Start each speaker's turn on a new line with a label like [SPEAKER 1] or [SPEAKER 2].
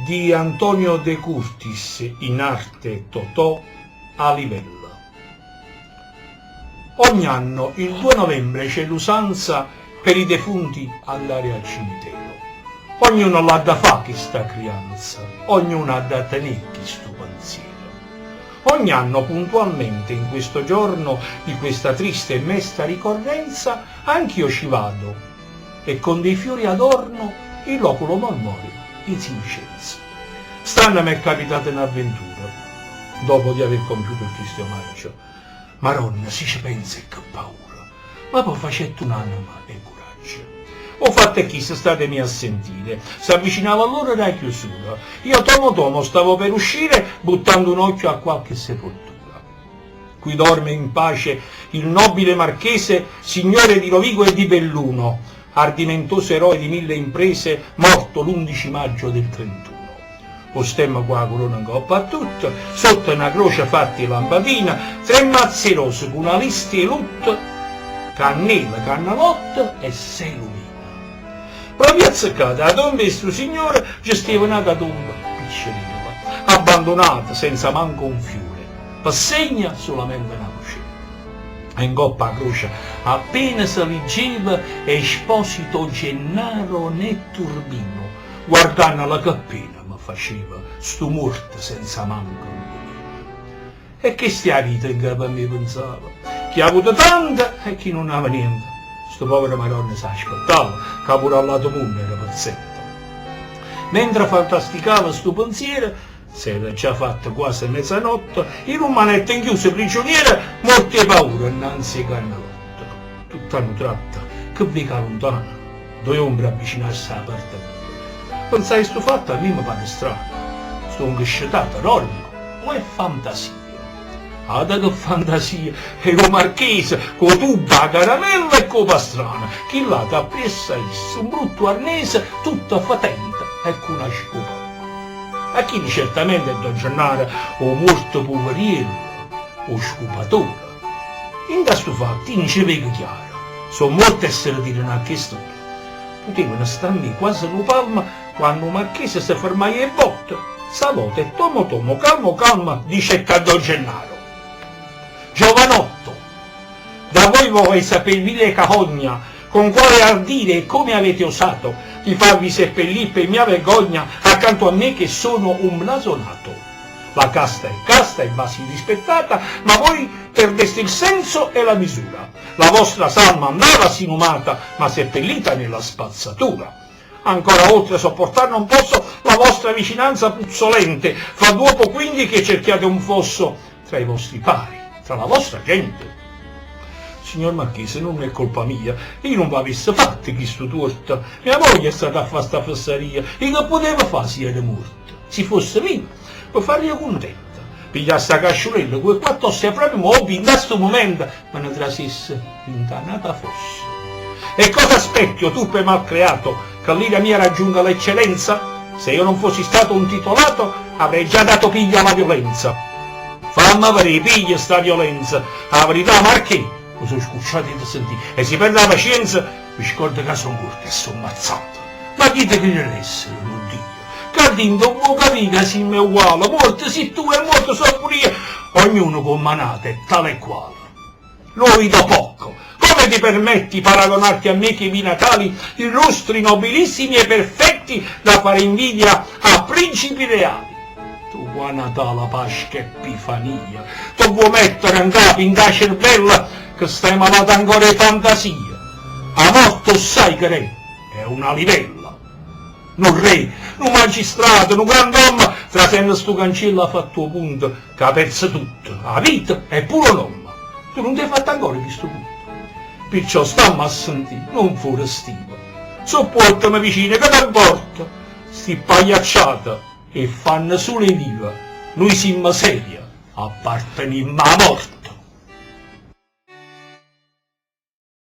[SPEAKER 1] Di Antonio De Curtis in arte Totò 'A livella. Ogni anno il 2 novembre c'è l'usanza per i defunti andare al cimitero. Ognuno l'ha da fa' chesta crianza, ognuno ha da tenè chistu pensiero. Ogni anno puntualmente in questo giorno di questa triste e mesta ricorrenza anch'io ci vado e con dei fiori adorno il loculo marmoreo 'e zi Vincenzo. St'anno m'è capitata n'avventura dopo di aver compiuto il triste omaggio. Maronna, si ce penzo e che paura! Ma po' facette un'anema e curaggio. O fatto è chisto, statemi a sentire, s'avvicinava l'ora d' 'a chiusura, io tomo tomo stavo per uscire buttando un occhio a qualche sepoltura. Qui dorme in pace il nobile marchese, signore di Rovigo e di Belluno, ardimentoso eroe di mille imprese, morto l'undici maggio del trentuno. 'O stemma cu 'a curona 'ncoppa a tutto, sotto na croce fatta 'e lampadina, tre mazze 'e rose cu na lista 'e lutto, cannela, cannalotte e sei lumine. Proprio azzeccata 'a tomba 'e stu signore nce steva n'ata tomba piccerella, abbandunata, senza manco un fiore, pe segno sulamente na crucella. E 'ncoppa 'a croce appena se liggeva Esposito Gennaro Netturbino, Guardannola che pena me faceva stu muorto senza manco nu lumino. E chesta è 'a vita 'ncapa a me pensavo, chi ha avuto tanto e chi nun ave niente. Stu povero Maronna s'aspettava ca pure all'ato munno era pezzente. Mentre fantasticava stu pensiero, s'era già fatta quase mezanotte, i' rummanette 'nchiuso prigioniero, muorto 'e paura 'nnanze 'e cannelotte. Tutt'a nu tratto, che veco 'a luntano? Doje ombre avvicinarse 'a parte mia. Pensaje stu fatto a me me pare strano. Stongo scetato, dormo o è fantasia? Ata che fantasia! Era 'o marchese cu 'o tubbo, 'a caramella e cu 'o pastrano, chill'ato appriesso a isso, un brutto arnese tutto fetente e cu na scopa 'mmano. A chillo certamente è don Gennaro 'o muorto puveriello, 'o scupatore. Int'a stu fatto io nce veco chiaro. So' muorte e se retirano a chest'ora. Putevano sta' a me quase nu palmo quanno 'o marchese se fermaie 'e botta, s'avota e tomo tomo, calmo calmo, dicette a don Gennaro, Giovanotto, da voi vorrei saper vile carogna, con quale ardire e come avete osato di farvi seppellì per mia vergogna accanto a me che sono un blasonato. La casta è casta e va sì rispettata, ma voi perdeste il senso e la misura. La vostra salma andava sì inumata, ma seppellita nella spazzatura. Ancora oltre sopportar non posso la vostra vicinanza puzzolente, fa d'uopo quindi che cerchiate un fosso tra i vostri pari, tra la vostra gente. Signor Marchese, nun è colpa mia, io nun v'avesse fatto chistu tuorto, mia moglie è stata a fa sta fessaria, io che putevo fa si era muorto? Si fosse vivo, ve farria cuntento, pigliasse 'a casciulella cu 'e quatt'osse e proprio mo, dint' a stu mumento, me ne trasesse dint' a n'ata fossa. E cosa aspetti, o turpe malcreato, che l'ira mia raggiunga l'eccellenza? Se io non fossi stato un titolato, avrei già dato piglio alla violenza. Famme vedé, piglia sta violenza! A verità, Marchè, me so' scucciato 'e te sentì, e si perdo 'a pacienza, me scordo ca so' muorto e so' mazzate. Ma chi te crire d'essere, nu Dio? Ccà dinto 'o vuo' capì ca simme uguale, muorto si tu e muorto so' pur'io, ognuno comm'a n'ato è tale e quale. Lui dopo, come ti permetti paragonarti a me che vi natali illustri, nobilissimi e perfetti da fare invidia a principi reali? Tu vuo' Natale, Pasca e Epifania, t' 'o vuo' mettere 'ncapa, 'int' 'a cervella, che stai malato ancora 'e fantasia? 'A morte 'o ssaje che r'è? È una livella. Nu rre, nu magistrato, nu grand'ommo, trasenno stu canciello ha fatto 'o punto ca ha perzo tutto, 'a vita e pure 'o nomme. Tu nun t'hê fatto ancora chistu cunto. Pirciò stamme a sentì, nun furestivo. Suppuortame vicino, che te 'mporta? Sti ppagliacciate 'e ffanno sulo 'e vive, nuje simmo serie, appartenimmo 'a morte.